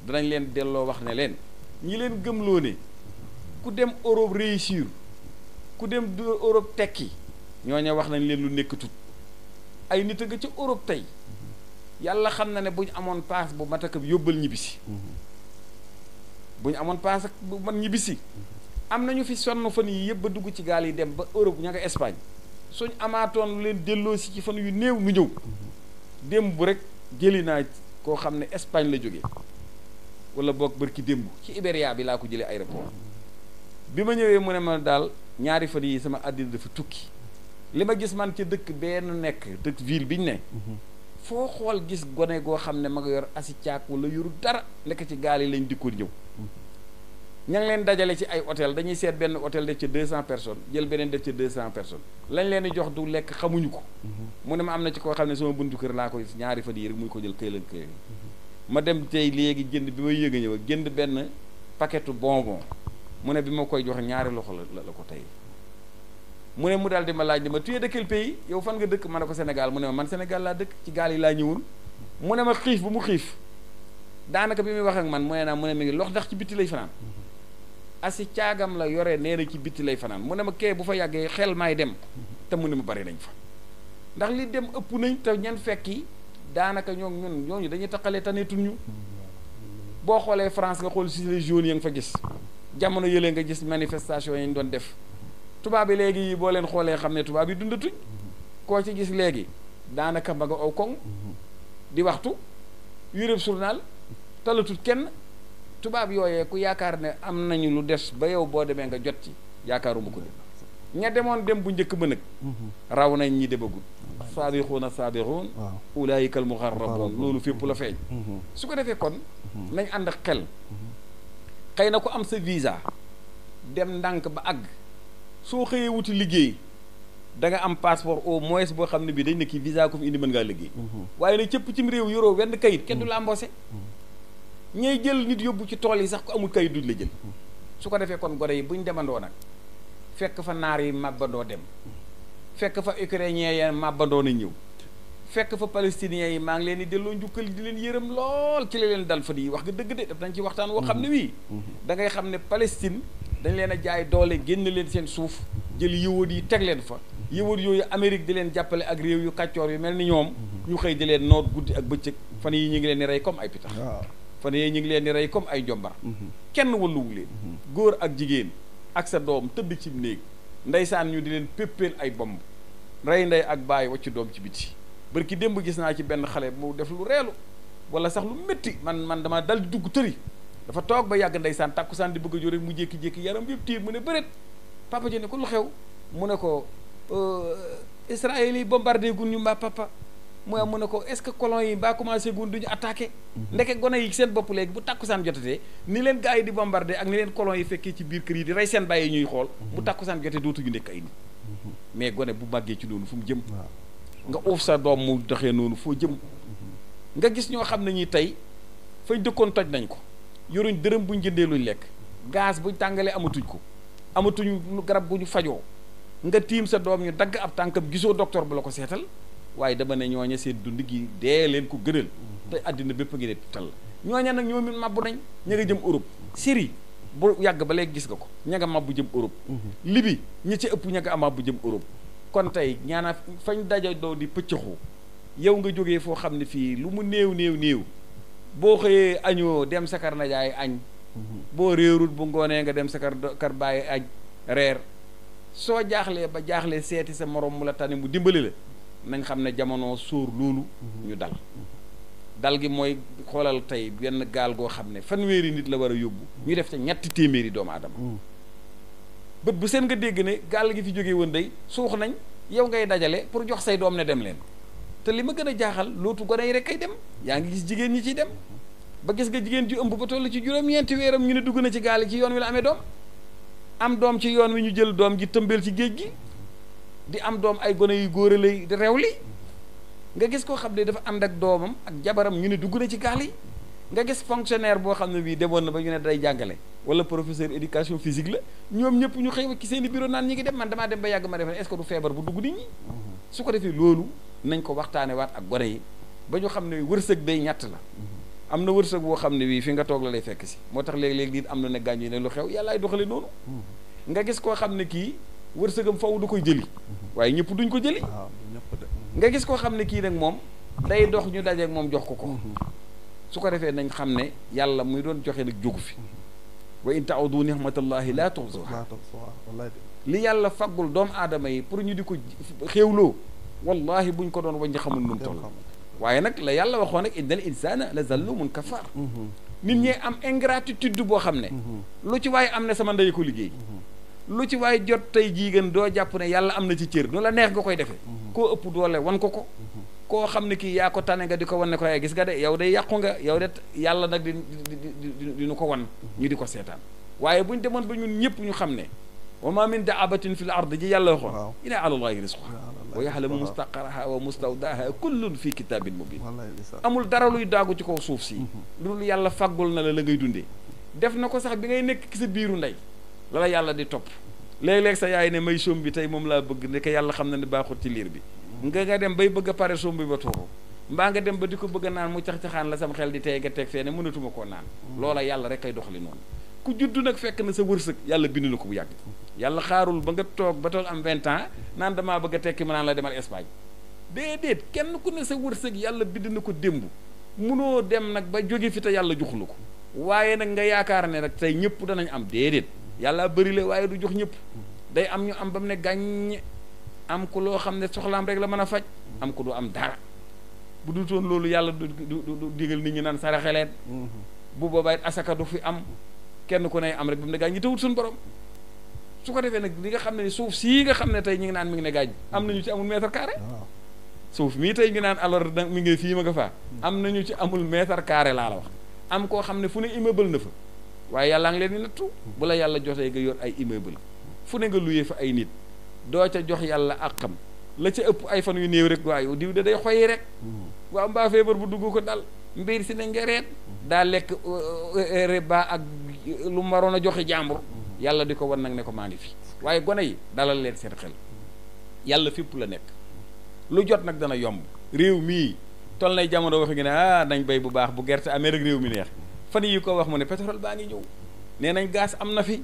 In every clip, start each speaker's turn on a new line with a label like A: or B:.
A: danañ leen delloo wax ne leen ñi leen gëmloo ne ku dem Europe réussir ku dem Europe tekki ñooñu wax nañ leen lu nekkatut ay nit a nga ca Europe tey yàlla xam na ne bu ñu amoon paas bu mat ak yóbbal ñibbisi bu ñu amoon paas ak bu mat ñibbisi am nañu fi sonn fan yi yëpp ba dugg ci gaal yi dem ba Europe ña nga Espagne suñ amaatoon leen delloo si ci fan yu néew nu ñëw démb bu rek jëli naa koo xam ne Espagne la jógee wala boog bërki démb ci Iberia bi laa ko jëlee aéroport bi ma ñëwee mu ne ma daal ñaari fan yi sama àddina dafa tukki li ma gis man ca dëkk benn nekk dëkk ville bi ñu ne foo xool gis gone goo xam ne ma nga yor asi caak wala yoru dara nekk ci gaal yi lañ dikkoon ñëw ña ngi leen dajale ci ay hôtel dañuy seet benn hôtel def ca 200 personnes jël beneen def ca 200 personnes lañ leen di jox du lekk xamuñu ko mu ne ma am na ci koo xam ne sama buntu kër laa koy ñaari fan yi rek muy ko jël këy ma dem tey léegi jënd bi may yëg a ñëw jënd benn paquetu bonbon mu ne bi ma koy joxe ñaari loxo la ko tey mu ne mu daal di ma laaj ne ma tu es de quel pays yow fan nga dëkk ma ne ko Sénégal mu ne ma man Sénégal laa dëkk ci gaal yi laa ñëwoon mu ne ma xiif bu mu xiif daanaka bi muy wax ak man mu ne naa mu ne mi ngi lox ndax ci bitti lay fanaan asi caagam la yore nee na ci bitti lay fanaan mu ne ma kee bu fa yàggee xel maay dem te mu ne ma bari nañ fa ndax li dem ëpp nañ te ñan fekki daanaka ñooñu dañuy taqalee taneetul ñu boo xoolee France nga xool gilets jaunes ya nga fa gis jamono yëlee nga gis manifestation yi ñu doon def tubaab yi léegi boo leen xoolee xam ne tubaab yi dundatuñ koo ci gis léegi daanaka ma nga aw koŋ di waxtu yureb journal talatul kenn tubaab yooyee ku yaakaar ne am nañu lu des ba yow boo demee nga jot ci yaakaaruma ko de ña demoon dem bu njëkk ba nag raw nañ ñi demagul saabixuuna saabixuun ulaayika al muxarrabuun loolu fépp la feeñ su ko defee kon nañ ànd ak xel xëy na ko am sa visa dem ndànk ba àgg soo xëyee wuti liggéey da nga am passeport au moins boo xam ne bii dañ ne kii visa ko fi indi mën ngaa liggéey waaye nag cëpp cim réew yoroo wenn kayit kenn du la embauché ñay jël nit yóbbu ci tool yi sax ko amul kayit duñ la jël su ko defee kon gone yi buñ demandoo nag fekk fa naar yi màbbandoo dem fekk fa ukrainien yi màbbandoo na ñëw fekk fa palestiniens yi maa ngi leen di delloo njukkal di leen yërëm lool ci la leen dal fa di wax nga dëgg de daf nañ ci waxtaan woo xam ne wii da ngay xam ne Palestine dañ leen a jaay doole génn leen seen suuf jël yëwóot yi teg leen fa yëwóot yooyu Amérique di leen jàppale ak réew yu kàccoor yu mel ni ñoom ñu xëy di leen noot guddi ak bëccëg fan yi ñu ngi leen di rey comme ay pitax fan yi ñu ngi leen di rey comme ay njombar kenn walluwu leen góor ak jigéen ak sa doom tëdd ci néeg ndeysaan ñu di leen péppeel ay bomb rey ndey ak bàyyi waccu doom ci biti barki démb gis naa ci benn xale mu def lu reelu wala sax lu métti man dama dal di dugg tëri dafa toog ba yàgg ndeysaan tàkkusaan di bëgg a jóg rek mu jékki-jékki yaram yëpp tiir mu ne bëreet papa ji ne ko lu xew mu ne ko Israël yi bombardé gun ñu mbaa papa mu ne ko est-ce que colon yi mbaa commencé gun duñu attaqué ndeke gone yi seen bopp léegi bu tàkkusaan jotatee ni leen gars yi di bombardé ak ni leen colon yi fekkee ci biir kër yi di rey seen bàyyi ñuy xool bu tàkkusaan jotee dootuñu nekk ay nit mais gone bu màggee ci noonu fu mu jëm nga uuf sa doom mu doxee noonu foo jëm nga gis ñoo xam ne ñi tey fañ dëkkoon toj nañ ko yoruñ dërëm buñ jëndee luñ lekk gaz buñ tàngalee amatuñ ko amatuñ garab gu ñu fajoo nga tiim sa doom ñu dagg ab tànkam gisoo docteur bu la ko seetal waaye dama ne ñooña seen dund gi dee leen ko gënal te àddina bépp a ngi ne tal ñooña nag ñoom it mabbu nañ ña nga jëm Europe Syrie bu yàgg ba léegi gis nga ko ña nga mabbu jëm Europe Libye ñi ci ëpp ña nga mabbu jëm Europe kon tey ñaana fañ daja doo di pëccëxu yow nga jógee foo xam ne fii lu mu néew boo xëyee añoo dem sa kar na jaay añ boo réerul bu ngoonee nga dem sa kar bàyyi añ reer soo jaaxlee ba jaaxlee seeti sa morom mu la tane mu dimbali la nañ xam ne jamono sóor loolu ñu dal gi mooy xoolal tey benn gaal goo xam ne fanweeri nit la war a yóbbu ñu def ca ñetti téeméeri doomu aadama bët bu seen nga dégg ne gaal gi fi jógee woon day suux nañ yow ngay dajale pour jox say doom ne dem leen te li ma gën a jaaxal lootu gone yi rek kay dem yaa ngi gis jigéen ñi ciy dem ba gis nga jigéen ji ëmb ba toll ci juróom-ñeenti weeram ñu ne dugg na ci gaal gi ci yoon wi la amee doom am doom ci yoon wi ñu jël doom ji tëmbeel ci géej gi di am doom ay gone yu góor lay di rew li nga gis koo xam ne dafa ànd ak doomam ak jabaram ñu ne dugg na ci gaal yi nga gis fonctionnaire boo xam ne bii demoon na ba ñu ne day jàngale wala professeur éducation physique la ñoom ñëpp ñu xëy ci seen i bureau naan ñi ngi dem man damaa dem ba yàgg ma def est-ce que du feebar bu dugg nit ñi su ko defee loolu nañ ko waxtaane waat ak gone yi ba ñu xam ne wërsëg bay ñett la am na wërsëg boo xam ne bii fi nga toog la lay fekk si moo tax léeg-léeg nit am na ne gàññi ne lu xew yàllaay doxale noonu nga gis koo xam ne kii wërsëgam faw du koy jëli waaye ñëpp duñ ko jëli nga gis koo xam ne kii nag moom day dox ñu dajeek moom jox ko su ko defee nañ xam ne yàlla muy doon joxe nag jógu fi wa in ta'udu ni'matallahi la tuhsuha li yàlla faggul doomu aadama yi pour ñu di ko xéewloo wallahi buñ ko doon waññi xamul nu mu toll waaye nag la yàlla waxoon nag innal insana la zalumun kafar nit ñee am ingratitude boo xam ne lu ci waaye am ne sama ndey ko liggéey lu ci waaye jot tey jii gën doo jàpp ne yàlla am na ci cër nu la neex nga koy defee koo ëpp doole wan ko ko koo xam ne kii yaa ko tane nga di ko wan ne ko gis nga de yow de yàqu nga yow de yàlla nag di nu ko wan ñu di ko seetaan waaye buñ demoon ba ñun ñëpp ñu xam ne wa ma min daabatin fi l ard ji yàlla waxoon ila ala llahi risquha wa yaxlamu mustaqaraha wa mustawdaha kullun fi kitabin mubin amul dara luy daagu ci kaw suuf si loolu yàlla faggul na la ngay dundee def na ko sax bi ngay nekk ki sa biiru ndey la yàlla di topp léeg-léeg sa yaay ne may soom bi tey moom laa bëgg ne yàlla xam na ne baaxut ci liir bi nga dem bay bëgg a pare soom bi ba tuuru mbaa nga dem ba di ko bëgg a naan mu cax-caxaan la sam xel di tey nga teg fee ne mënatuma koo naan loola yàlla rek kay doxali noonu ku juddu nag fekk na sa wërsëg yàlla bind na ko bu yàgg yàlla xaarul ba nga toog ba tool am 20 ans naan damaa bëgg a tekki ma naan la demal Espagne déedéet kenn ku ne sa wërsëg yàlla bind na ko démb munoo dem nag ba jóge fi te yàlla joxu la ko waaye nag nga yaakaar ne nag tey ñëpp danañ am déedéet yàlla bëri la waaye du jox ñëpp day am ñu am ba mu ne gàññ am ku loo xam ne soxlaam rek la mën a faj am ku du am dara bu du toon loolu yàlla du digal nit ñi naan saraxeleen bu boobaa it asaka du fi am kenn ku ne am rek ba mu ne gaañ ñi tawut suñu borom su ko defee nag li nga xam ne suuf sii nga xam ne tey ñu ngi naan mi ngi ne gaañ am nañu ci amul mètre carré suuf mii tey ngi naan alors da mi ngi fii ma nga faa am nañu ci amul mètre carré laa la wax am koo xam ne fu ne immeuble na fa waaye yàllaa ngi leen di nattu bu la yàlla jotee nga yor ay immeuble fu ne nga luyee fa ay nit doo ca jox yàlla ak xam la ca ëpp ay fan yu néew rek waaye diw de day xoyi rek waaw mbaa feebar bu dugg ko dal mbir si ne ngereet daa lekk riba ak lu mu waroon a joxe jàmbur yàlla di ko wan nag ne ko maa ngi fi waaye gone yi dalal leen seen xel yàlla fépp la nekk lu jot nag dana yomb réew mii tol nay jamono wax ngi ne nañ béy bu baax bu gerte amee rek réew mi neex fan yi ko wax mu ne pétrole baa ngi ñëw nee nañ gaz am na fi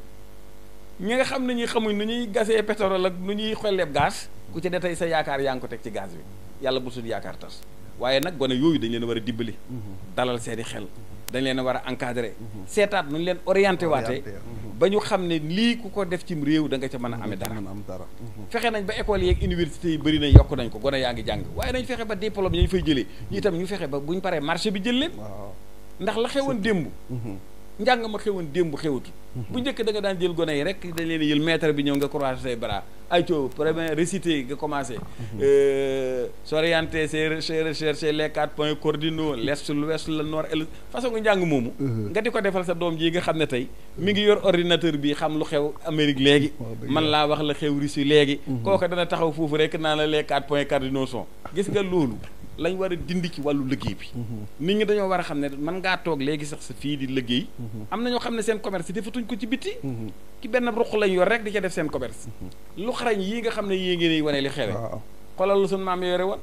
A: ñi nga xam ne ñi xamuñ nu ñuy gasee pétrole ak nu ñuy xolleeb gaz ku ci ne tey sa yaakaar yaa ngi ko teg ci gaz bi yàlla bu suñu yaakaar tas waaye nag gone yooyu dañ leen a war a dimbali dalal seeni xel dañ leen a war a encadrer seetaat nu ñu leen orienté waatee ba ñu xam ne lii ku ko def cim réew da nga ca mën a amee dara fexe nañ ba école yeeg université yi bëri nañ yokk nañ ko gone yaa ngi jàng waaye nañ fexe ba diplôme yi ñu fay jëlee ñu itam ñu fexe ba buñ paree marché bi jël leen ndax la xewoon démb njàng ma xewoon démb xewatul bu njëkk da nga daan jël gone yi rek dañ leen jël maître bi ñëw nga croiser say bras ay co premier réciter nga commencé s'orienter ses recherches les 4 points cardinaux l'est l'ouest le nord et le façon nga njàng moomu nga di ko defal sa doom ji nga xam ne tey mi ngi yor ordinateur bi xam lu xew Amérique léegi man laa wax la xew Russie léegi kooka dana taxaw foofu rek naa la les 4 points cardinaux sont gis nga loolu lañ war a dindi ci wàllu liggéey bi nit ñi dañoo war a xam ne mën ngaa toog léegi sax sa fii di liggéey am na ñoo xam ne seen commerce defatuñ ko ci bitti ki benn ruq lañ yor rek di ca def seen commerce lu xarañ yii nga xam ne yii ngeen wane li xewe xoolal lu suñu maam yore woon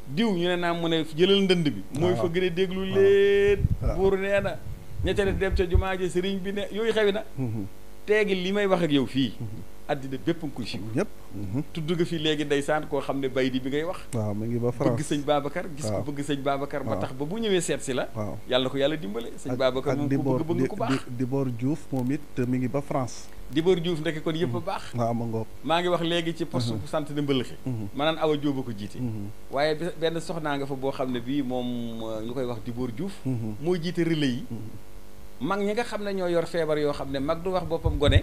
A: diw ñu ne naa mu ne jëlal ndënd bi mooy fa gën a déglu leen buur nee na ña ca def dem ca jumaa ji sëriñ bi ne yooyu xewi na teegi li may wax ak yow fii addina bépp nga koy siiw
B: ñëpp
A: tudd nga fi léegi ndeysaan koo xam ne bay di bi ngay wax
B: waaw mu ngi ba France
A: bëgg sëñ Babacar gis ko bëgg sëñ Babacar ba tax ba bu ñëwee seet si la
B: waaw
A: yàlla ko yàlla dimbale sëñ Babacar moom ko bëgg ku baax
B: Dibor Diouf moom it mi ngi ba France
A: Dibor Diouf ndeke kon yëpp a baax
B: waaw ma ngoog
A: maa ngi wax léegi ci poste bu sant ne mbëlëxi maanaam Awa Diop a ko jiite waaye benn soxnaa nga fa boo xam ne bii moom ñu koy wax Dibor Diouf moo jiite relais yi mag ñi nga xam ne ñoo yor feebar yoo xam ne mag du wax boppam gone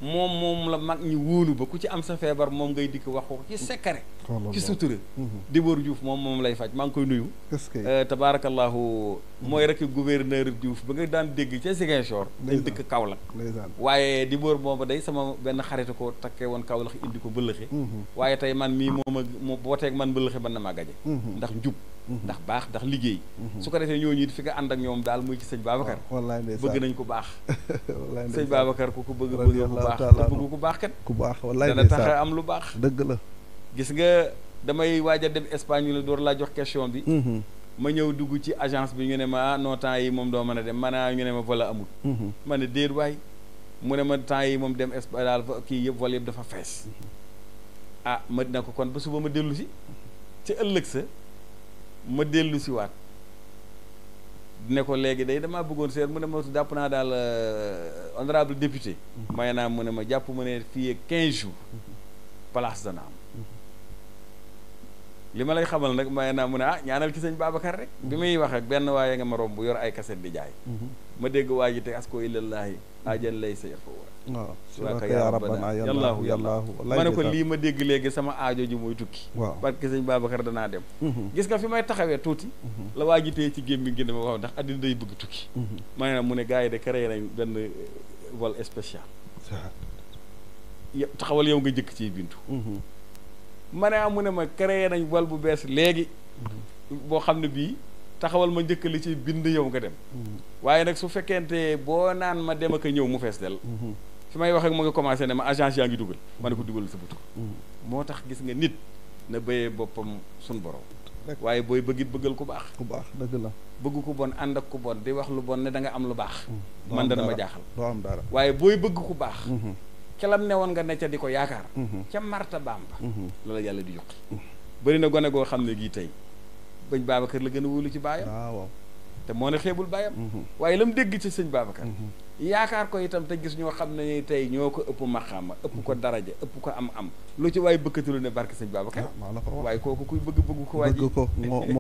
A: moom la mag ñi wóolu ba ku ci am sa feebar moom ngay dikk wax ko ci secret ci sutura Dibor Diouf moom lay faj maa ngi koy nuyu tabaarakallahu mooy rek gouverneur Diouf ba nga daan dégg ca Ziguinchor dañ dëkk Kaolack waaye Dibor moom day sama benn xarit ko takkee woon Kaolack indi ko bëllëxe waaye tey man mii moo booteeg man bëllëxe mën na maa gaje ndax njub ndax baax ndax liggéey su ko defee ñooñu it fi nga ànd ak ñoom daal muy ci sëñ Babacar bëgg nañ ko baax sëñ Babacar ku ko bëgg ku baax te bëgg ku baax kat
B: ku baax wallaay
A: dana tax am lu baax
B: dëgg la
A: gis nga damay waaj a dem Espagne la door laa jox question bi ma ñëw dugg ci agence bi ñu ne ma non temps yi moom doo mën a dem maanaam ñu ne ma vol amul. ma ne déet waay mu ne ma temps yi moom dem Espagne daal kii yëpp vol yëpp dafa fees. ma dina ko kon ba suba ma dellu si ci ëllëg sa ma dellu si waat ne ko léegi day damaa bëggoon seet mu ne ma jàpp naa daal honorable député. may naa mu ne ma jàpp ma ne fii ak 15 jours place dana am. li ma lay xamal nag may naa mu ne ñaanal ci sëñ Babacar rek bi muy wax ak benn waaye nga ma romb bu yor ay kaset di jaay ma dégg waa ji te asko illallaahi ajan lay sa yafo
B: waaw
A: waaka yaa rabbana yallaahu ma ne ko lii ma dégg léegi sama aajo ji mooy tukki parce que sëñ Babacar danaa dem gis nga fi may taxawee tuuti la waa ji tey ci gémmi ngi ne ma wax ndax addina day bëgg tukki ma ne mu ne gars yi de créé nañ benn vol spécial yëpp taxawal yow nga jëkk ci bintu ma ne mu ne ma créé nañ vol bu bees léegi boo xam ne bii taxawal ma njëkk li ci bind yow nga dem waaye nag su fekkente boo naan ma dem ak a ñëw mu fees del fi may wax ak ma nga commencé ne ma agence yaa ngi dugal ma ne ko dugal sa butu moo tax gis nga nit na béyee boppam suñ borom waaye booy bëggit bëggal ku baax
B: dëgg la
A: bëgg ku bon ànd ak ku bon di wax lu bon ne da nga am lu baax man dana ma jaaxal
B: doo am dara
A: waaye booy bëgg ku baax kelam ne woon nga ne ca di ko yaakaar ca marta Bamba loola yàlla di yuqi bëri na gone goo xam ne gii tey bañ Babacar la gën a wóolu ci baayam
B: waaw
A: te moo ne xeebul baayam waaye la mu dégg ci sëñ Babacar yaakaar ko itam te gis ñoo xam ne tey ñoo ko ëpp maqaama ëpp ko daraja ëpp ko am lu ci waaye bëkkatilu ne barke sëñ Babacar waaye kooku kuy bëgg ko waa ji